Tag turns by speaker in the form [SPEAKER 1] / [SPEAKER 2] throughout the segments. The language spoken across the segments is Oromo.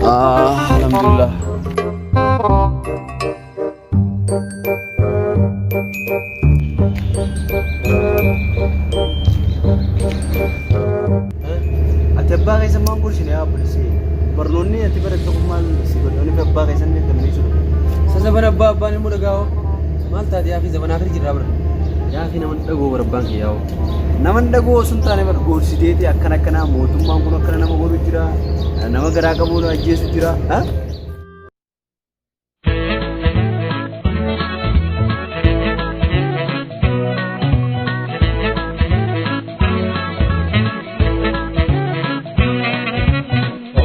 [SPEAKER 1] Ah, alhamdulillah.
[SPEAKER 2] Ati abbaa keessa maal gorsine yaa obboleessi? Barnoonni ati baratte kun maal si godhe? Inni abbaa keessan ni gammeessu.
[SPEAKER 1] Isa zabana abbaa abbaan immoo dhagaa'oo. Maal taate yaa fi zabana akhir jirraa bara. Yaa fi nama dhagoo bara abbaan kee yaa'oo.
[SPEAKER 2] Nama dhagoo osoo hin taane bara gorsiteeti akkana akkanaa mootummaan kun akkana nama godhu jira. Nama garaa qabuun ajjeesu jira.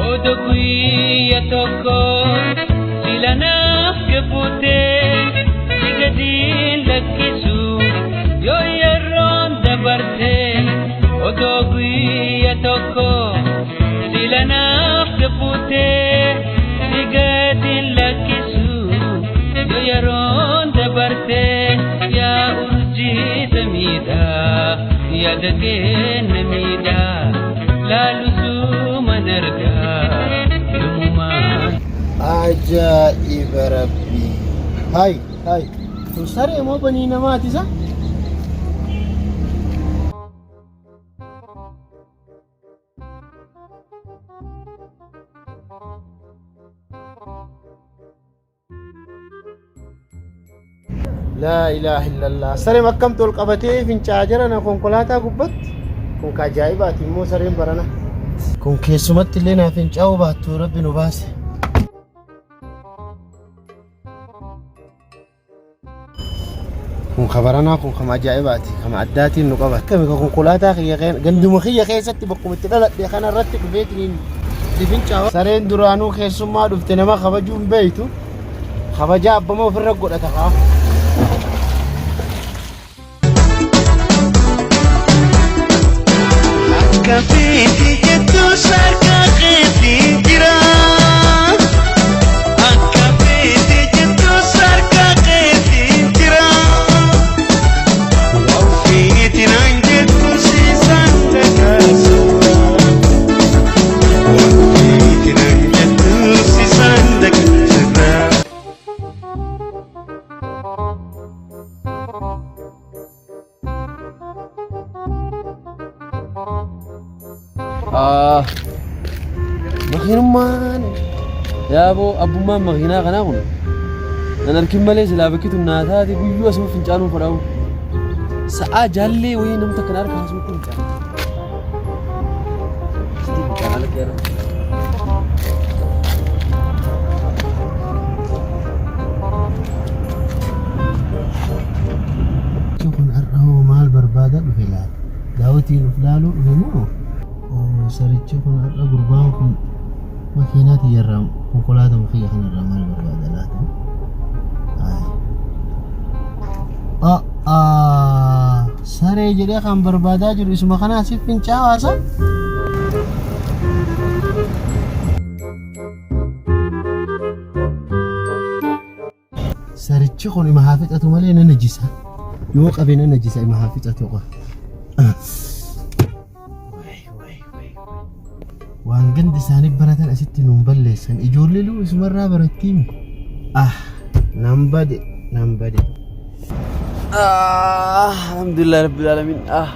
[SPEAKER 3] Odo guyya tokko sila naaf gabbutee si gadiin lakkisu yoo yeroon dabarte. Odoo guyya tokko sila naaf gabbutee si gadiin lakkisu yoo yeroon dabarte. Yaa urjii samiidhaa yaada kenna miidhaa laalusuu argaa yoomumaan.
[SPEAKER 4] Ajaa'iba rabbii. Hay hay. Kun saree moo banii namaati isa? Laa ilaaha illallah. Sareen akkamtu ol qabatee fincaa'aa jira na konkolaataa gubbatti. Kun ka ajaa'ibaati immoo sareen barana. Kun keessumatti illee naa fincaa'uu baattu rabbi nu baase. Kun ka baranaa kun kama ajaa'ibaati. Kama addaatiin nu qaba. Akkami ka konkolaataa kiyya ganduma kiyya keessatti bakkuma itti dhaladhe kana irratti dhufeetiin itti fincaa'a. Sareen duraanuu keessummaa dhufte nama kabajuu hin beektu. Kabajaa abbama ofirra godhata kaa.
[SPEAKER 5] Akka feeti jettu sarka keetiin jira. Akka feeti jettu sarka keetiin jira. Waan feeti naan jettu siisaan dhagaasa. Waan feeti naan jettu siisaan dhagaasa.
[SPEAKER 1] Ah,
[SPEAKER 4] Makiinummaan
[SPEAKER 1] yaaboo abbummaan makiinaa kanaa kun nan arkin malee silaa bakki tun naa taate guyyuu asuma fincaanuu fadhaa'u. Sa'aa jaallee wayii namta kana harka asumatti fincaana. Sitti fincaanaa lakkee yaala.
[SPEAKER 4] Kun har'a hoo maal barbaada dhufe laata? Daawwitiin of laaluu dhufe moo? Oo, Sarichi kun har'a gurbaan kun makiinaa tiyyarraa konkolaataa kiyya kanarraa maal barbaada laata? Ayi. Ah, ah, saree jedhee kan barbaadaa jiru isuma kanaa si fincaa'aasa? Sarichi kun ima haa fixatu malee na najisa. Yoo qabe na najisa ima haa fixatu qofa. Waan gandi isaanii baratan asitti nuun balleessan. Ijoollee luu isumarraa barattiimi. Ah, nan bade, nan bade.
[SPEAKER 1] Ah, alhamdulillah rabbil alamin. Ah,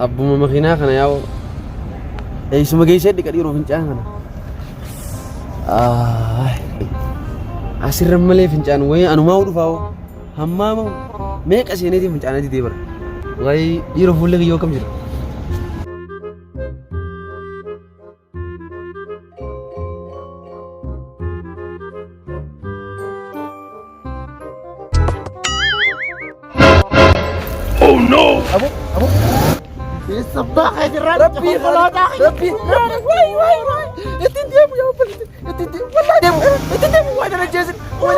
[SPEAKER 1] abbuma makiinaa kana yaa'u. Eessuma geessee dhiqa dhiiroo fincaan kana. Ah, asirra malee fincaan wayii anumaa dhufaa hoo. Hammaama meeqa seeneetiin fincaanaa didee bara. Wayii dhiiroo fuullee kiyyoo akkam jira. Aboo aboo.
[SPEAKER 4] Eessa abbaa keetirraa
[SPEAKER 1] Rabbii
[SPEAKER 4] konkolaataa kiyya.
[SPEAKER 1] Rabbii rabbii waay waay waay ittiin deemu yaa obboleetti ittiin deemu wallaahi deemu ittiin deemu waay dana jeesin waay